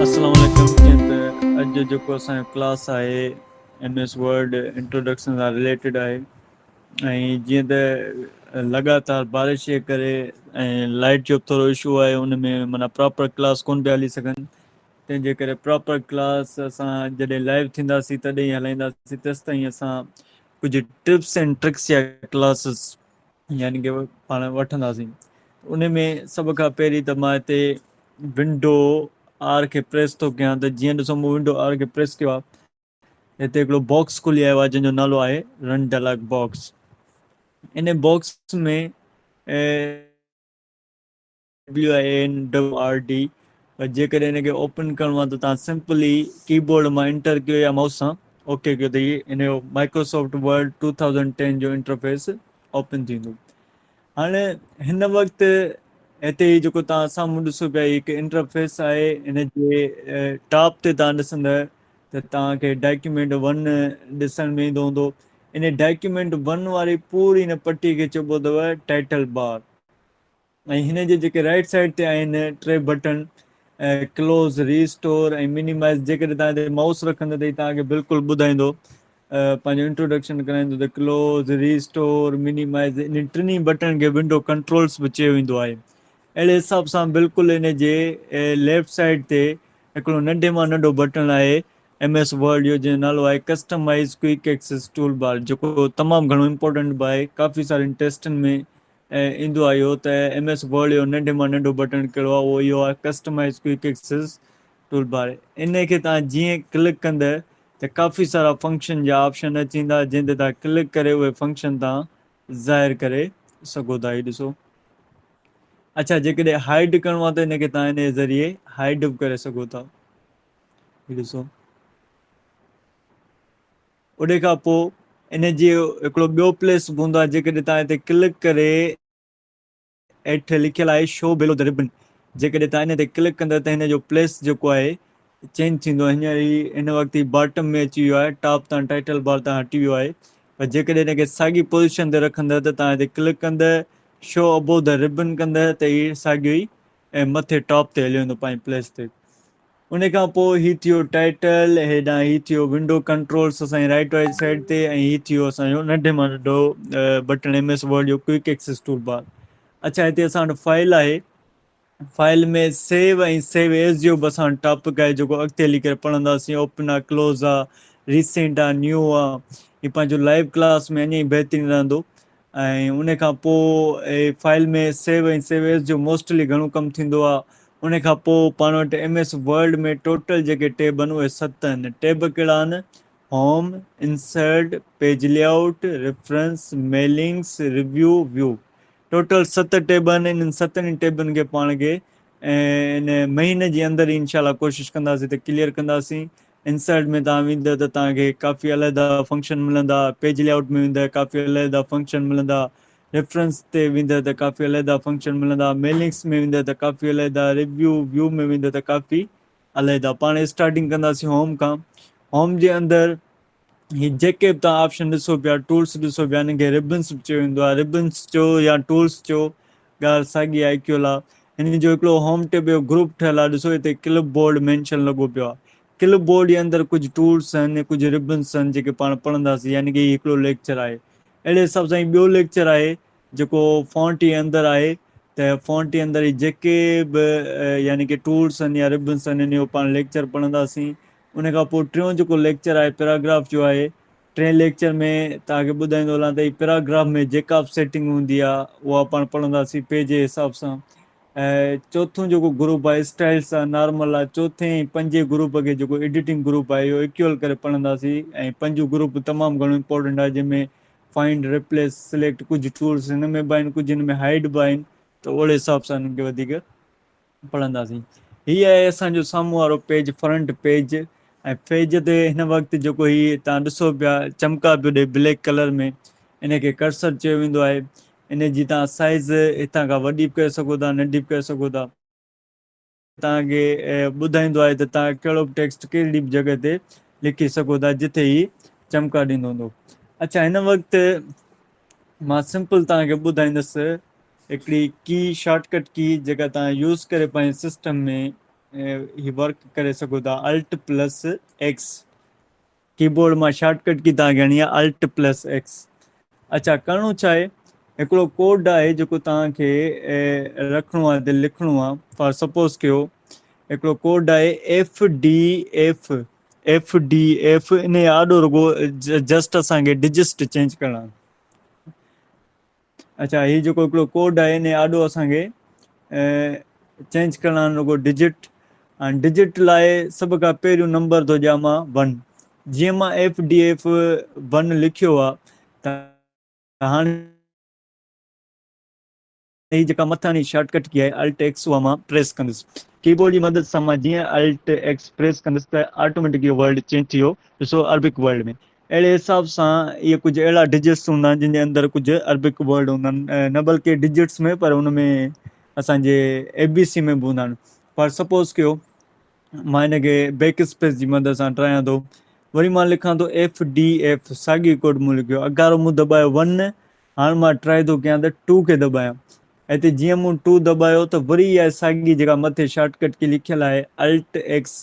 السلام عليڪم جيئن ته اڄ جو جيڪو اسان جو ڪلاس آهي ايم ايس ورڊ انٽروڊڪشن سان رليٽيڊ آهي ۽ جيئن ته لڳاتار بارش جي ڪري ۽ لائٽ جو ٿورو اشو آهي ان ۾ معنيٰ پراپر ڪلاس ڪون پيا هلي سگهن تنهن جي ڪري پراپر ڪلاس اسان جڏهن لائيو ٿينداسين تڏهن ئي هلائينداسين تيستائين اسان ڪجهه ٽپس اينڊ ٽرڪس يا ڪلاسز يعني ڪي پاڻ وٺنداسين ان ۾ سڀ کان پهرين ته مان هتي ونڊو آر کي پريس ٿو ڪيان ته جيئن ڏسو مون ونڊو آر کي پريس ڪيو آهي هتي هڪڙو باڪس کلي آيو آهي جنهن جو نالو آهي رن dialogue box in box ۾ W I N W R D جيڪڏهن ان کي اوپن ڪرڻو آهي ته توهان سمپلي ڪي بورڊ مان انٽر ڪيو يا مائوس سان اوڪي ڪيو ته هي ان جو مائڪروسافٽ ورڊ 2010 جو انٽرفيس اوپن ٿيندو. هاڻي هن وقت هتي هي جيڪو توهان سامهون ڏسو پيا هي هڪ انٽرفيس آهي ان جي ٽاپ تي توهان ڏسندؤ ته توهان کي ڊاڪيومينٽ ون ڏسڻ ۾ ايندو هوندو. ان ڊاڪيومينٽ ون واري پوري هن پٽي کي چئبو اٿو ٽائٽل بار. ۽ هن جي جيڪي رائيٽ سائيڊ تي آهن ٽي بٽن ڪلوز، ريسٽور ۽ منيمائز جيڪڏهن توهان هتي مائوس رکندو ته هي توهان کي بلڪل ٻڌائيندو پنهنجو انٽروڊڪشن ڪرائيندو ته ڪلوز، ريسٽور، منيمائز انهن ٽنهي بٽن کي ونڊو ڪنٽرولز به چيو ويندو آهي. اهڙي حساب سان بلڪل ان جي ليفٽ سائيڊ تي هڪڙو ننڍي مان ننڍو بٽڻ آهي ايم ايس ورڊ جو جنهن جو نالو آهي customize quick access tool bar جيڪو تمام گهڻو امپورٽنٽ به آهي ڪافي سارين ٽيسٽن ۾ ايندو آهي اهو ته ايم ايس ورڊ جو ننڍي مان ننڍو بٽڻ ڪهڙو آهي اهو اهو آهي customize quick access tool bar ان کي توهان جيئن ڪلڪ ڪندء ته ڪافي سارا فنڪشن جا آپشن اچي ويندا جنهن تي توهان ڪلڪ ڪري اهي فنڪشن توهان ظاهر ڪري سگهو ٿا هي ڏسو اڇا جيڪڏهن هائيڊ ڪرڻو آهي ته ان کي توهان ان جي ذريعي هائيڊ به ڪري سگهو ٿا هي ڏسو اوڏي کان پوء ان جي هڪڙو ٻيو پليس به هوندو آهي جيڪڏهن توهان هتي ڪلڪ ڪري هيٺ لکيل آهي شو بلو the ربن جيڪڏهن توهان ان تي ڪلڪ ڪندا ته هن جو پليس جيڪو آهي چينج ٿيندو هينئر هي هن وقت هي باٽم ۾ اچي ويو آهي ٽاپ تان ٽائٽل بار تان هٽي ويو آهي پر جيڪڏهن هن کي ساڳي پوزيشن تي رکندا ته توهان هتي ڪلڪ ڪندا شو ابو the ربن ڪندا ته هي ساڳيو ئي مٿي ٽاپ تي هليو ويندو پنهنجي پليس تي. ان کان پوء هي ٿيو ٽائيٽل، هيڏانهن هي ٿيو ونڊو ڪنٽرولس اسان جي رائيٽ واري سائيڊ تي ۽ هي ٿيو اسان جو ننڍي مان ننڍو بٽڻ ايم ايس ورڊ جو ڪوئڪ ايڪسيس ٽول بار. اڇا هتي اسان وٽ فائل آهي فائل ۾ سيو ۽ سيو ايز جو به اسان وٽ ٽاپڪ آهي جيڪو اڳتي هلي ڪري پڙهنداسين اوپن آ ڪلوز آ ريسينٽ آ نيو آ هي پنهنجو لائيو ڪلاس ۾ اڃا ئي بهترين رهندو ۽ ان کان پوء فائل ۾ سيو ۽ سيو ايز جو موسٽلي گهڻو ڪم ٿيندو آهي. ان کان پوء پاڻ وٽ ايم ايس ورڊ ۾ ٽوٽل جيڪي ٽيب آهن اهي ست آهن. ٽيب ڪهڙا آهن؟ Home, insert, page layout, reference, mailings, review, view. Total ست ٽيب آهن. انهن ستن ئي ٽيبن کي پاڻ کي ان مهيني جي اندر ئي انشاء الله ڪوشش ڪنداسين ته ڪليئر ڪنداسين. انسرٽ ۾ توهان ويندؤ ته توهان کي ڪافي علحده فنڪشن ملندا، پيج لي آئوٽ ۾ ويندؤ ڪافي علحده فنڪشن ملندا، ريفرنس تي ويندؤ ته ڪافي علحده فنڪشن ملندا، ميلنگس ۾ ويندؤ ته ڪافي علحده، ريويو، ويو ۾ ويندؤ ته ڪافي علحده. پاڻ اسٽارٽنگ ڪنداسين هوم کان. هوم جي اندر هي جيڪي به توهان آپشن ڏسو پيا، ٽولس ڏسو پيا، انهن کي ربنس به چيو ويندو آهي. ربنس چئو يا ٽولس چئو ڳالهه ساڳي آهي ايڪيول آهي. هن جو هڪڙو هوم ٽيب جو گروپ ٺهيل آهي ڏسو هتي ڪلپ بورڊ مينشن لڳو پيو آهي. ڪلپ بورڊ جي اندر ڪجهه ٽولس آهن ڪجهه ربنس آهن جيڪي پاڻ پڙهنداسين يعني ڪي هي هڪڙو ليڪچر آهي. اهڙي حساب سان هي ٻيو ليڪچر آهي جيڪو فونٽ جي اندر آهي ته فونٽ جي اندر هي جيڪي به يعني ڪي ٽولس آهن يا ربنس آهن ان جو پاڻ ليڪچر پڙهنداسين. ان کان پوء ٽيون جيڪو ليڪچر آهي پيراگراف جو آهي. ٽئين ليڪچر ۾ توهان کي ٻڌائيندو هلان ته هي پيراگراف ۾ جيڪا به سيٽنگ هوندي آهي اها پاڻ پڙهنداسين پيج جي حساب سان ۽ چوٿون جيڪو گروپ آهي اسٽائلس آهي نارمل آهي چوٿين ۽ پنجين گروپ کي جيڪو ايڊيٽنگ گروپ آهي اهو ايڪيول ڪري پڙهنداسين ۽ پنجون گروپ تمام گهڻو امپورٽنٽ آهي جنهن ۾ فائنڊ ريپليس سليڪٽ ڪجهه ٽولس هن ۾ به آهن ڪجهه هن ۾ هائيڊ به آهن ته اهڙي حساب سان هنن کي وڌيڪ پڙهنداسين. هي آهي اسان جو سامهون وارو پيج فرنٽ پيج ۽ پيج تي هن وقت جيڪو هي توهان ڏسو پيا چمڪا پيو ڏي بليڪ ڪلر ۾ ان کي ڪرسر چيو ويندو آهي ان جي توهان سائيز هتان کان وڏي به ڪري سگهو ٿا ننڍي به ڪري سگهو ٿا. توهان کي ٻڌائيندو آهي ته توهان ڪهڙو به ٽيڪسٽ ڪهڙي به جڳهه تي لکي سگهو ٿا جتي هي چمڪا ڏيندو هوندو. اڇا هن وقت مان سمپل توهان کي ٻڌائيندس هڪڙي ڪي شارٽ ڪٽ ڪي جيڪا توهان يوز ڪري پنهنجي سسٽم ۾ هي ورڪ ڪري سگهو ٿا الٽ پلس ايڪس ڪيبورڊ مان شارٽ ڪٽ ڪي تان کي هڻي آهي الٽ پلس ايڪس. اڇا ڪرڻو ڇا آهي، هڪڙو ڪوڊ آهي جيڪو توهان کي رکڻو آهي تي لکڻو آهي. فار سپوز ڪيو هڪڙو ڪوڊ آهي F D F, F D F, ان آڏو رڳو جسٽ اسان کي ڊجسٽ چينج ڪرڻا. اڇا هي جيڪو هڪڙو ڪوڊ آهي ان آڏو اسان کي چينج ڪرڻا آهن رڳو ڊجٽ. هاڻي ڊجٽ لاء سڀ کان پهريون نمبر ٿو ڏيان مان 1. جيئن مان ايف ڊي ايف 1 لکيو آهي ته هاڻي هي جيڪا مٿان شارٽ ڪٽ ڪي آهي الٽ ايڪس اها مان پريس ڪندس. ڪيبورڊ جي مدد سان مان جيئن الٽ ايڪس پريس ڪندس ته آٽوميٽڪ اهو ورڊ چينج ٿي ويو. ڏسو عربڪ ورڊ ۾ اهڙي حساب سان اهي ڪجهه اهڙا ڊجٽس هوندا آهن جن جي اندر ڪجهه عربڪ ورڊ هوندا آهن، نه بلڪه ڊجٽس ۾ پر ان ۾ اسان جي اي بي سي ۾ به هوندا آهن. فار سپوز ڪيو مان هن کي بيڪ اسپيس جي مدد سان ٽرايان ٿو، وري مان لکان ٿو ايف ڊي ايف، ساڳي ڪوڊ مون لکيو، اگارو مون دٻايو 1، هاڻ مان ٽرائي ٿو ڪيان ته 2 کي دٻايان. هتي جيئن مون 2 دٻايو ته وري اها ساڳي جيڪا مٿي شارٽ ڪٽ ڪي لکيل آهي الٽ ايڪس،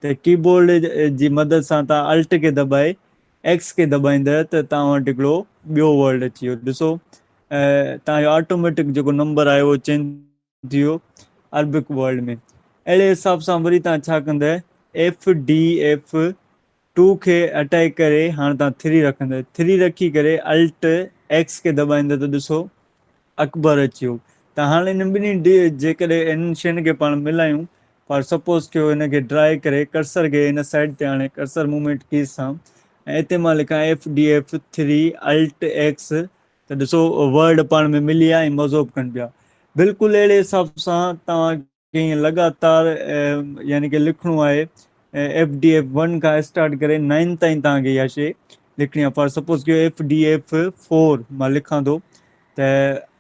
ته ڪيبورڊ جي مدد سان توهان الٽ کي دٻائي ايڪس کي دٻائيندء ته توهان وٽ هڪڙو ٻيو ورڊ اچي ويو. ڏسو توهان جو آٽوميٽڪ جيڪو نمبر آهي اهو چينج ٿي ويو عربڪ ورڊ ۾. اهڙي حساب سان وري توهان ڇا ڪندء ايف ڊي ايف 2 کي هٽائي ڪري هاڻ توهان 3 رکندء، 3 رکي ڪري الٽ ايڪس کي دٻائيندء ته ڏسو اڪبر اچي ويو. ته هاڻ انهن ٻنهي ڊي جيڪڏهن انهن شين کي پاڻ ملايون، فار سپوز ڪيو هن کي ڊرائي ڪري ڪرسر کي هن سائيڊ تي آڻي ڪرسر موومينٽ ڪيز سان ۽ اتي مان لکان ايف ڊي ايف 3 الٽ ايڪس ته ڏسو ورڊ پاڻ ۾ ملي ويا ۽ مزو به ڪن پيا. بلڪل اهڙي حساب سان توهان کي ائين لڳاتار يعني ڪي لکڻو آهي ايف ڊي ايف 1 کان اسٽارٽ ڪري 9 تائين توهان کي اها شي لکڻي آهي. فار سپوز ڪيو ايف ڊي ايف 4 مان لکان ٿو ته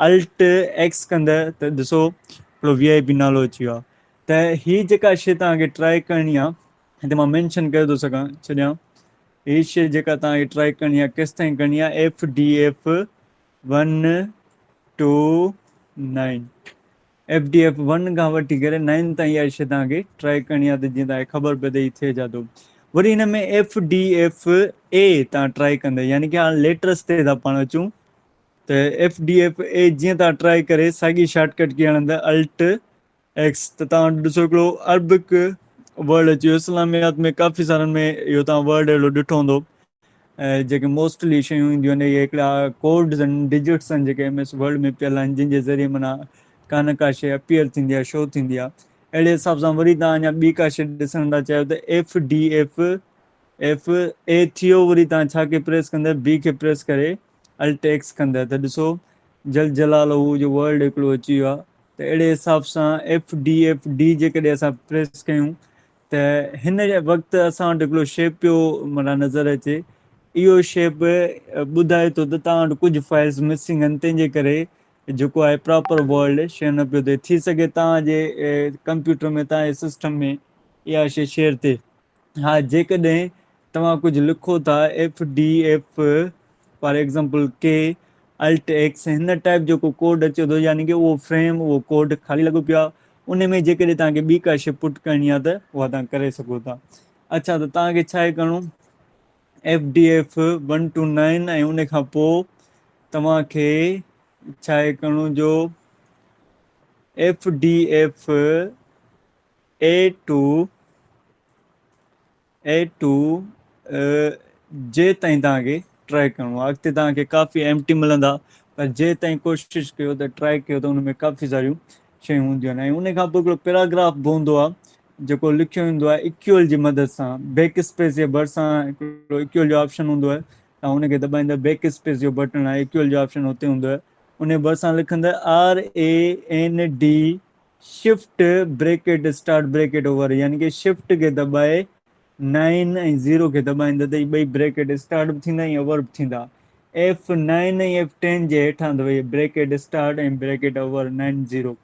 الٽ ايڪس ڪندي ته ڏسو هڪڙو وي آء پي نالو اچي ويو آهي. ته هي جيڪا شي توهان کي ٽرائي ڪرڻي آهي هتي مان مينشن ڪري ٿو سگهان ڇڏيان، هي شي جيڪا توهان کي ٽرائي ڪرڻي آهي ڪيس تائين ڪرڻي آهي F D F 1 2 9، F D F 1 کان وٺي ڪري 9 تائين اها شي توهان کي ٽرائي ڪرڻي آهي ته جيئن توهان کي خبر پئي ته هي ٿئي ڇا ٿو. وري هن ۾ ايف ڊي ايف اي توهان ٽرائي ڪندي يعني ڪي هاڻ ليٽرس تي ٿا پاڻ اچون ته ايف ڊي ايف اي جيئن توهان ٽرائي ڪري ساڳي شارٽ ڪٽ ڪي هڻندا الٽ ايڪس ته توهان وٽ ڏسو هڪڙو عربڪ ورڊ اچي ويو. اسلاميات ۾ ڪافي سارن ۾ اهو توهان ورڊ اهڙو ڏٺو هوندو جيڪي موسٽلي شيون اينديون آهن اهي هڪڙا ڪوڊز آهن ڊجٽس آهن جيڪي ايم ايس ورڊ ۾ پيل آهن جن جي ذريعي معنيٰ ڪا نه ڪا شيء اپيئر ٿيندي آهي شو ٿيندي آهي. اهڙي حساب سان وري توهان اڃا ٻي ڪا شيء ڏسڻ ٿا چاهيو ته ايف ڊي ايف ايف اي ٿيو وري توهان ڇا کي پريس ڪندي بي کي پريس ڪري الٽ ايڪس ڪندي ته ڏسو جل جلاله جو ورڊ هڪڙو اچي ويو آهي. ته اهڙي حساب سان ايف ڊي ايف ڊي جيڪڏهن اسان پريس ڪيون ته هن وقت اسان وٽ هڪڙو شيپ پيو معنيٰ نظر اچي. اهو شيپ ٻڌائي ٿو ته توهان وٽ ڪجهه فائلز مسنگ آهن تنهن جي ڪري جيڪو آهي پراپر ورلڊ شيئر نه پيو ٿئي. ٿي سگهي توهان جي ڪمپيوٽر ۾ توهان جي سسٽم ۾ اها شي شيئر ٿئي. ها جيڪڏهن توهان ڪجهه لکو ٿا F D F for example K alt X هن ٽائپ جو ڪو ڪوڊ اچي ٿو يعني ڪي اهو فريم اهو ڪوڊ خالي لڳو پيو آهي ان ۾ جيڪڏهن توهان کي ٻي ڪا شي پٽ ڪرڻي آهي ته اها توهان ڪري سگهو ٿا. اڇا ته توهان کي ڇا آهي ڪرڻو ايف ڊي ايف 1 ٽو 9 ۽ ان کان پوء توهان کي ڇا آهي ڪرڻو جو F D F A two A two جي تائين توهان کي ٽرائي ڪرڻو آهي. اڳتي توهان کي ڪافي ايم ٽي ملندا پر جي تائين ڪوشش ڪيو ته ٽرائي ڪيو ته ان ۾ ڪافي ساريون شيون هونديون آهن. ۽ ان کان پوء هڪڙو پيراگراف به هوندو آهي جيڪو لکيو ويندو آهي اڪيول جي مدد سان بيڪ اسپيس جي ڀرسان هڪڙو اڪيول جو آپشن هوندو آهي توهان ان کي دٻائيندا بيڪ اسپيس جو بٽڻ آهي اڪيول جو آپشن هتي هوندو آهي ان جي ڀرسان لکندا R A N D shift bracket start bracket over يعني ڪي شفٽ کي دٻائي 9 ۽ 0 کي دٻائيندا ته هي ٻئي بريڪيٽ اسٽارٽ به ٿيندا ۽ اوور به ٿيندا. ايف 9 ۽ ايف 10 جي هيٺان اٿو هي بريڪيٽ اسٽارٽ ۽ بريڪيٽ اوور 9 0.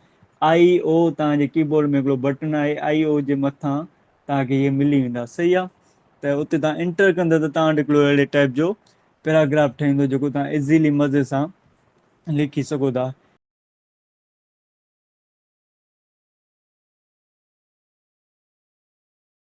آئي او توهان جي ڪيبورڊ ۾ هڪڙو بٽڻ آهي آئي او جي مٿان توهان کي هي ملي ويندا صحيح آ ته اتي توهان انٽر ڪندا ته توهان وٽ هڪڙو اهڙي ٽائپ جو پيراگراف ٺهي ويندو جيڪو توهان ايزيلي مزي سان لکي سگهو ٿا.